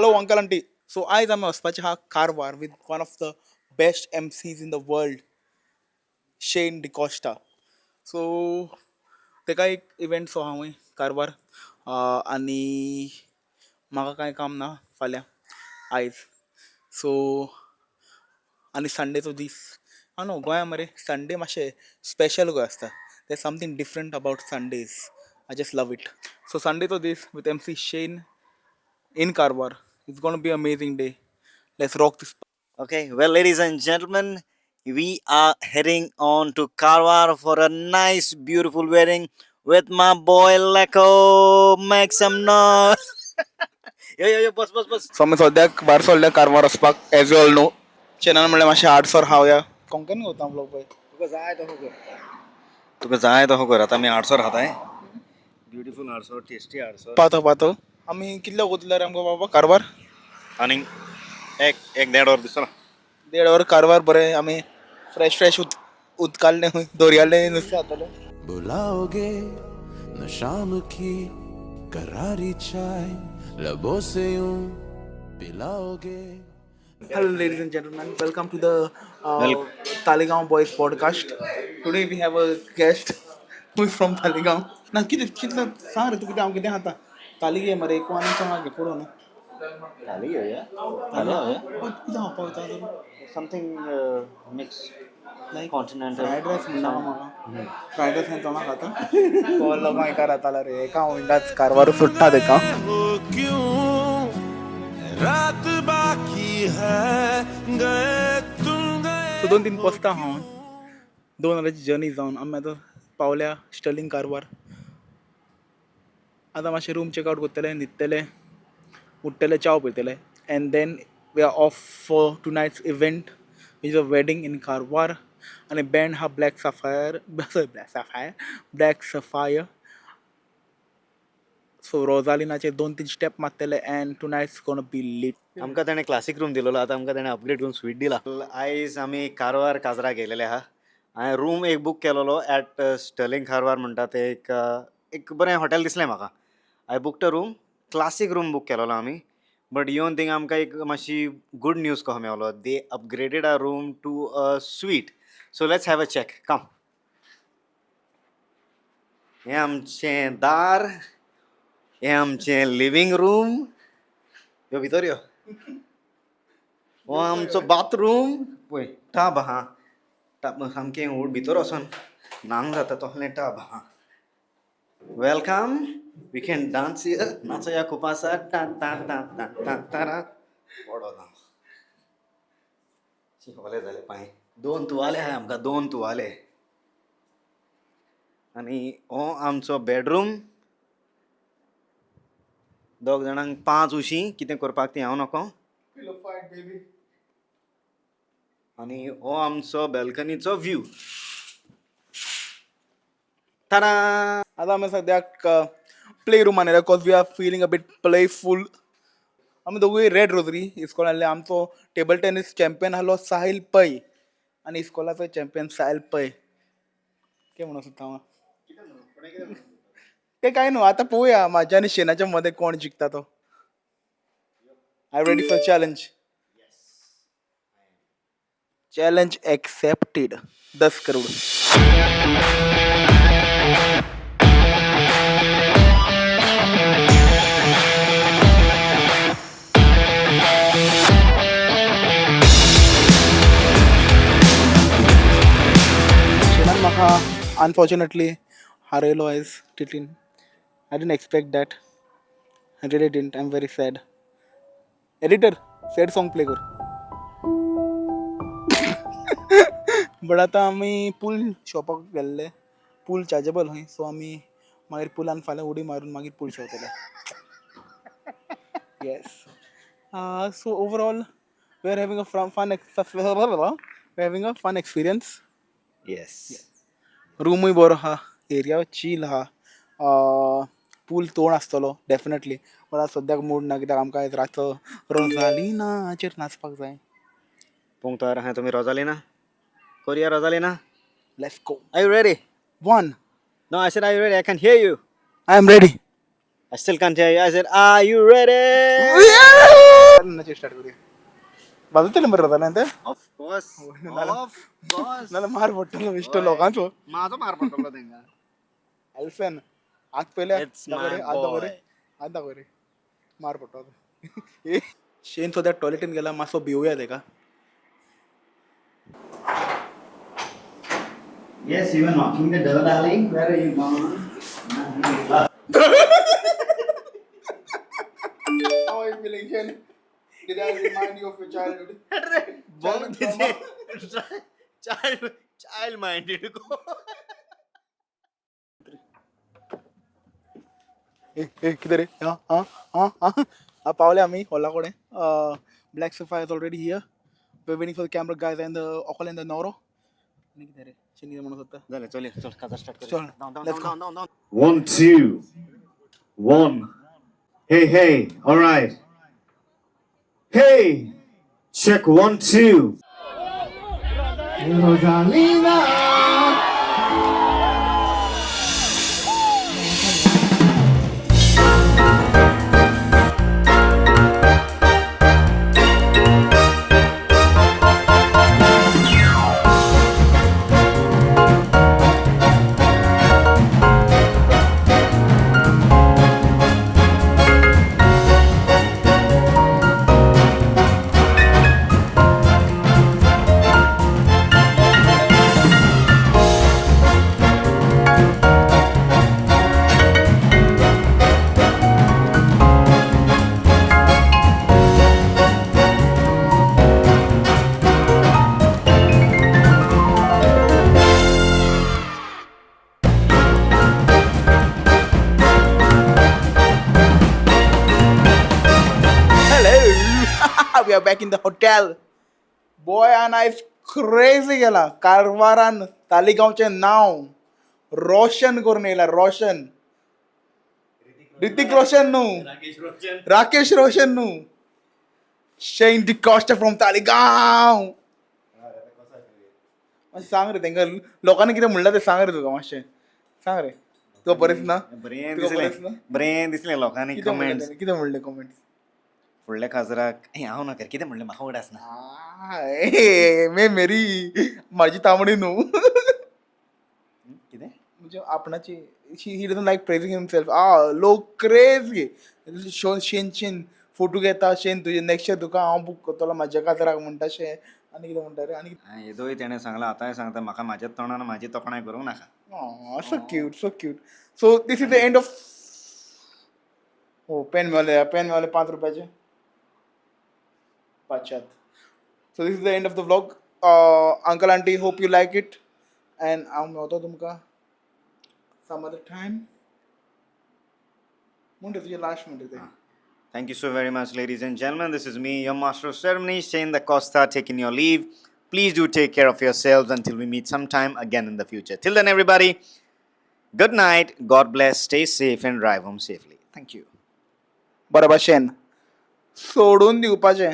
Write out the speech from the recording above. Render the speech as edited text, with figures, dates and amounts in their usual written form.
Hello uncle, aunty. So आयज आमी वचपाचे आहा Karwar with one of the best MCs in the world, Shane D'Costa. So तेका एक इवेंट सो आहा वंय कारवार आनी म्हाका कांय काम ना फाल्यां आयज. सो आनी संडेचो दीस आं न्हू गोंया मरे संडे मातशें स्पेशल कसो आसता. There something different about Sundays. I just love it. So संडेचो दीस with MC Shane in Karwar. It's gonna be amazing day. Let's rock this. Okay, well, ladies and gentlemen, we are heading on to Karwar for a nice, beautiful wedding with my boy Leko. Make some noise. Yo, yo, yo, bus bus bus. So आमी सद्याक भायर सरल्या कारवार वचपाक. As you all no, शेनान म्हणल्यार मातशें आडसर खावया. कोंकणी वता vlog पळय. तुका जाय तो कर, तुका जाय तो कर. आता आमी आडसर खाताय. ब्युटिफूल आडसर, टेस्टी आडसर. पातो पातो. आमी कितले वतले रे आमकां बाबा कारवार? आनी एक एक देड वर दिसता. देड वर कारवार. बरें, आमी फ्रेश फ्रेश उद उदकालें दर्यालें नुस्तें खातले. बुलाओगे न शाम की करारी चाय लबों से यूं पिलाओगे. Hello, ladies and gentlemen. Welcome to the Talegaon Boys podcast. Today we have a guest who is from Talegaon. ना कितें कितलें सांग रे तूं कितें हांव कितें खाता तालिगे मरे एक आनी चोंगा घे पडो न्हू. कितें खावपाक वता तूं? Something mix like continental. Fried rice म्हणना म्हाका. फ्रायड रायस आनी चोंगा खाता तो लोकांक एका राताला रे एका वयंडाच कारवार सुट्टा तेका. हो क्यों रात बाकी है गए तुम गए. सो दोन तीन पोस्तां हांव 2 वरांची जर्नी जावन आमी आतां पावल्या स्टर्लिंग कारवार. आतां मातशें रूम चॅकआवट करतले, न्हिदतले, उठ्ठले, च्याव Pitle and then we are off for tonight's event, is a wedding in Karwar. आनी बँड हा Black Sapphire, sorry, Black Sapphire, Black Sapphire. So रोजालिनाचे दोन तीन step मारतले and tonight's gonna be lit. आमकां ताणें क्लासीक रूम दिलेलो, आतां आमकां ताणें अपग्रेड करून स्वीट दिला. आयज आमी कारवार काजरा गेलेले आहा. हांवें रूम एक बूक केलेलो एट स्टर्लिंग कारवार म्हणटा ते एक एक बरें हॉटेल दिसलें म्हाका. I booked a room, classic room book केलेलो आमी. बट येवन थिंगा आमकां एक मातशी गूड न्यूज कसो मेवलो, they upgraded a room to a suite. So let's have a check. Come. हें आमचें दार, हें आमचें लिवींग रूम. यो भितर यो. हो आमचो बाथरूम पळय. टब आहा, टब सामकें व्हड. भितर वचोन न्हांग जाता तसलें टब आहा. Welcome. We can dance. नाचोया खूब आसा. टा टा टा टा टा तारा पडोन हांव. शी, ओले जाले पांय. दोन तुवाले आहाय आमकां, दोन तुवाले. आनी हो आमचो बेडरूम. दोग जाणांक पांच उशीं. कितें करपाक ती हांव नको. आनी हो आमचो बॅल्कनीचो व्यू. टाडा. आतां आमी सद्याक प्ले रुमान येयल्या 'cause we are feeling a bit playful. आमी दोगूय रेड रोजरी इस्कॉल आहले. आमचो टेबल टेनीस चॅम्पियन आहलो साहील पै आनी इस्कॉलाचो चॅम्पियन साहील पै कितें म्हणूंक सोदता हांव तें कांय न्हू. आतां पळोवया म्हाज्या आनी शेनाच्या मदें कोण जिखता तो. I ready for challenge. Challenge accepted. 10 crore. शेनान म्हाका अनफॉर्च्युनेटली हारयलो आयज टिटीन. I didn't expect that. I really didn't. I am very sad. Editor, sad song play कर. बट आतां आमी पूल शॉपाक गेल्ले. पूल चार्जेबल खंय. सो आमी मागीर पुलान फाल्यां उडी मारून मागीर पूल शेंवतले. Yes. So overall we are having a fun, we having a fun experience. Yes. रुमूय बरो आहा, एरिया चील आहा. पूल तोण आसतलो डेफिनेटली, बट आतां सद्याक मूड ना कित्याक आमकां आयज रातचो रोजालिनाचेर नाचपाक जाय. पोवंक तयार आहाय तुमी रोजालिना? कोरया Rosalina. Let's go. Are you ready? One. No, I said, are you ready? I can hear you. I am ready. I still can't hear you. I said, are you ready? रोजालिनाचेर स्टार्ट करूया. वाजयतले मरे रोजालिना ते? Of course, of course. नाल्यार मार पडटलो बेश्टो लोकांचो. म्हाजो मार पडटलो तेंका. एल्सन हात पयले. It's दाखय रे, my हात दाखय रे. boy. हात दाखय रे, मार पडटलो. शेन सद्या टॉयलेटीन गेला, मातसो भिवया तेका. Yes, you were knocking the door, darling. Where are you gone? How are you feeling, Shane? Did I remind you of your childhood? Child, child minded को. ए ए, कितें रे? हां हां हां हां, पावले आमी हॉला कडेन. Black Sapphire is already here. We waiting for the camera guys and the occult and the नवरो. आनी कितें रे शेन, कितें म्हणूंक सोदता? झालं, चल चल, काजार स्टार्ट. चल, let's go. 1, 2, 1. Hey, hey, all right. Hey, check 1, 2. Rosalina. Hello, we are back in the hotel. Boy आयज क्रेजी गेला कारवारान. तालिगांवचें नांव रोशन करून येयला. रोशन, ऋतिक रोशन न्हू, राकेश रोशन न्हू, शेन डिकॉस्टा फ्रॉम तालिगांव. मातशें सांग रे तेंका, लोकांनी कितें म्हणलां तें सांग रे. तुका मातशें सांग रे. तुका बरेंच ना? बरें तुका बरेंच दिसलें. ना? बरें दिसलें लोकांनी. कितें म्हणलें कमेंट्स तेणी? कितें म्हणलें कमेंट्स? फुडल्या काजराक हे हांव ना कर. कितें म्हणलें म्हाका उगडास ना. मे मेरी माझी तांबडी न्हू. कितें? म्हणजे आपणाची, he doesn't like praising himself. आ, लोक क्रेज गे. शेन शेन फोटो घेता. शेन, तुजे नेक्स्ट इयर तुका हांव बूक करतलो म्हाज्या काजराक म्हणटा शें. आनी कितें म्हणटा रे आनी? येदोय तेणें सांगलां, आतांय सांगता, म्हाका म्हाज्या तोंडान म्हाजी तोखणाय करूंक नाका. So cute, so cute. So this is the end of. हो, पेन मेवले, पेन मेवले 5 रुपयाचे पांचात. So this is the end of the vlog. Uncle, aunty, hope you like it and हांव मेवतो तुमकां सम अदर टायम. म्हणटा तुजें लास्ट म्हणटा तें. Thank you so very much, ladies and gentlemen. This is me, your master of ceremonies, Shane Da Costa, taking your leave. Please do take care of yourselves until we meet sometime again in the future. Till then, everybody, good night, God bless, stay safe, and drive home safely. Thank you. बरें भाशेन सोडून दिवपाचें.